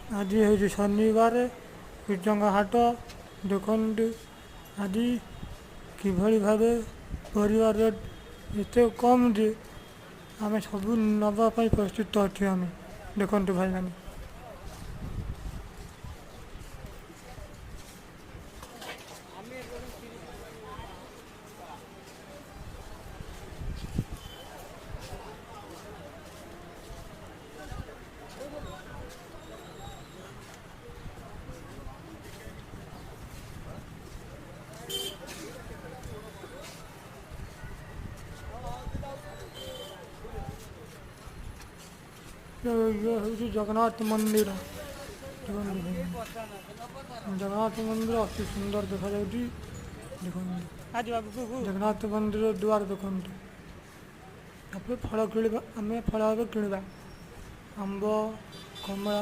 ଆଜି ହେଉଛି ଶନିବାର, କୁଜଙ୍ଗ ହାଟ। ଦେଖନ୍ତୁ ଆଜି କିଭଳି ଭାବେ ପରିବା ରେଟ୍ ଏତେ କମ୍ ଯେ ଆମେ ସବୁ ନେବା ପାଇଁ ପ୍ରସ୍ତୁତ ଅଛୁ ଆମେ। ଦେଖନ୍ତୁ ଭାଇମାନେ, ଇଏ ହେଉଛି ଜଗନ୍ନାଥ ମନ୍ଦିର। ଦେଖନ୍ତୁ, ଜଗନ୍ନାଥ ମନ୍ଦିର ଅତି ସୁନ୍ଦର ଦେଖାଯାଉଛି। ଦେଖନ୍ତୁ ଜଗନ୍ନାଥ ମନ୍ଦିର ଦୁଆର ଦେଖନ୍ତୁ। ତାପରେ ଫଳ କିଣିବା ଆମେ, ଫଳ ଏବେ କିଣିବା, ଆମ୍ବ, କମଳା।